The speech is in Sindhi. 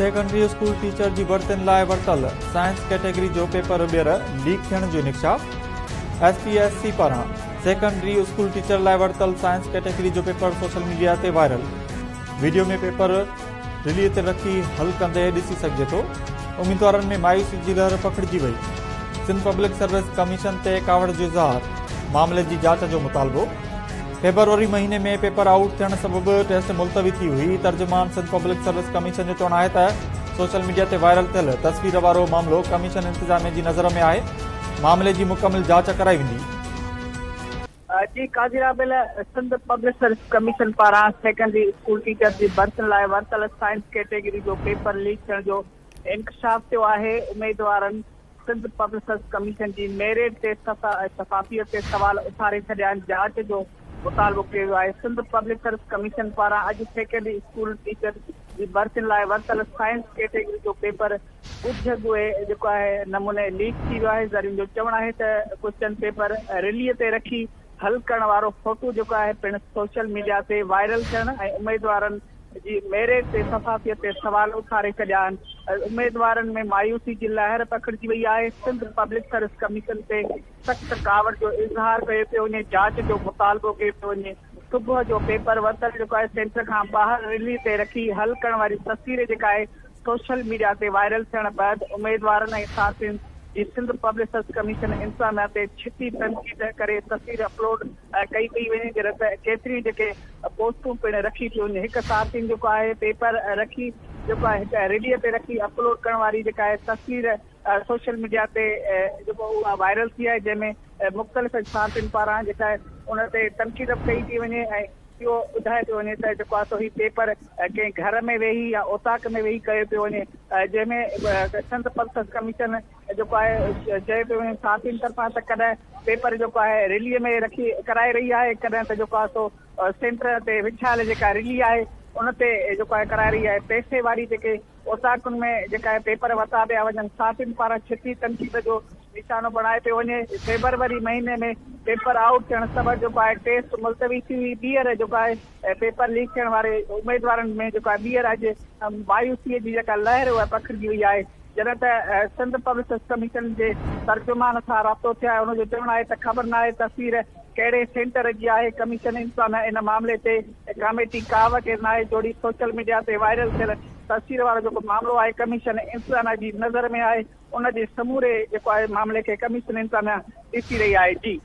سيڪنڊري اسڪول ٽيچر جي ڀرتين لاء ورتل سائنس ڪيٽيگري جو پيپر ٻيهر ليڪ ٿيڻ جو انڪشاف، ايس پي ايس سي پاران سيڪنڊري اسڪول ٽيچر لاء ورتل سائنس ڪيٽيگري جو پيپر سوشل ميڊيا تي وائرل، وڊيو ۾ پيپر رلي تي رکي حل ڪندي ڏسي سگهجي ٿو، اميدوارن ۾ مايوسي جي لهر پکڙجي وئي، سنڌ پبلڪ سروس ڪميشن تي ڪاوڙ جو اظهار، معاملي جي جاچ جو مطالبو. فيبروري مهيني ۾ پيپر آئوٽ ٿيڻ سبب ٽيسٽ ملتوي ٿي هئي، ترجمان سنڌ پبلڪ سروس ڪميشن جو چوڻ آهي ته سوشل ميڊيا تي وائرل ٿيل تصوير وارو معاملو ڪميشن انتظاميه جي نظر ۾ آهي، معاملي جي مڪمل جاچ ڪرائي ويندي. جي Qazi Rabel Sindh public service commission پاران سيڪنڊري اسڪول ٽيچر جي ڀرتين لاء ورتل سائنس ڪيٽيگري جو پيپر ليڪ ٿيڻ جو انڪشاف ٿيو آهي، اميدوارن سنڌ پبلڪ سروس ڪميشن جي ميرٽ تي شفافيت تي سوال اٿاري ڇڏيا آهن، جاچ جو مطالبو ڪيو ويو آهي. سنڌ پبلڪ سروس ڪميشن پاران اڄ سيڪنڊري اسڪول ٽيچر جي ڀرتين لاء ورتل سائنس ڪيٽيگري جو پيپر ڳجهه ڳوهي جيڪو آهي نموني ليڪ ٿي ويو آهي، ذريعن جو چوڻ آهي ته ڪوئسچن پيپر رلي تي رکي حل ڪرڻ وارو فوٽو جيڪو آهي پڻ سوشل ميڊيا تي وائرل ٿيڻ ۽ اميدوارن جي ميرٽ تي شفافيت تي سوال اٿاري ڇڏيا آهن، اميدوارن ۾ مايوسي جي لهر پکڙجي وئي آهي، سنڌ پبلڪ سروس ڪميشن تي سخت ڪاوڙ جو اظهار ڪيو پيو وڃي، جاچ جو مطالبو ڪيو پيو وڃي، صبح جو پيپر ورتل جيڪو آهي سينٽر کان ٻاهر رلي تي رکي حل ڪرڻ واري تصوير جيڪا آهي سوشل ميڊيا تي وائرل ٿيڻ بعد اميدوارن ۽ صحافين جي سنڌ پبلڪ سروس ڪميشن انتظاميا تي ڇتي تنقيد ڪري تصوير اپلوڊ ڪئي پئي وڃي جڏهن ته ڪيتريون جيڪي پوسٽون پڻ رکي پيون وڃن هڪ صحافين جيڪو آهي پيپر رکي جيڪو آهي هڪ ريلي تي رکي اپلوڊ ڪرڻ واري جيڪا آهي تصوير سوشل ميڊيا تي جيڪو اها وائرل ٿي آهي جنهن ۾ مختلف صحافين پاران جيڪا آهي ان تي تنقيد به ڪئي پئي وڃي ۽ اهو ٻڌايو پيو وڃي ته جيڪو آهي سو هي پيپر ڪنهن گهر ۾ ويهي يا اوطاق ۾ ويهي ڪيو پيو وڃي جنهن ۾ سنڌ پبلڪ ڪميشن جيڪو آهي چيو پيو وڃي صحافين طرفان ته ڪڏهن پيپر جيڪو آهي رلي ۾ رکي ڪرائي رهي آهي ڪڏهن ته جيڪو آهي سو سينٽر تي وڇايل جيڪا رلي آهي ان تي جيڪو آهي ڪرائي رهي آهي پئسي واري جيڪي اوطاقن ۾ جيڪا آهي پيپر وتا پيا وڃن صحافين پاران ڇتي تنقيد جو نشانو بڻايو پيو وڃي فيبروري مهيني ۾ پيپر آئوٽ ٿيڻ سبب جيڪو آهي ٽيسٽ ملتوي ٿي هئي ٻيهر جيڪو آهي پيپر ليڪ ٿيڻ واري اميدوارن ۾ جيڪو آهي ٻيهر اڄ مايوسي جي جيڪا لهر اها پکڙجي وئي آهي جڏهن ته سنڌ پبلڪ سروس ڪميشن جي ترجمان سان رابطو ٿيو آهي ان جو چوڻ آهي ته خبر ناهي تصوير ڪهڙي سينٽر جي آهي، ڪميشن انتظاميا ان معاملي تي ڪاميٽي ڪا به ڪير ناهي جوڙي، سوشل ميڊيا تي وائرل ٿيل تصوير وارو جيڪو معاملو آهي ڪميشن انتظاميا جي نظر ۾ آهي ان جي سموري جيڪو آهي معاملي کي ڪميشن انتظاميا ڏسي رهي آهي جي.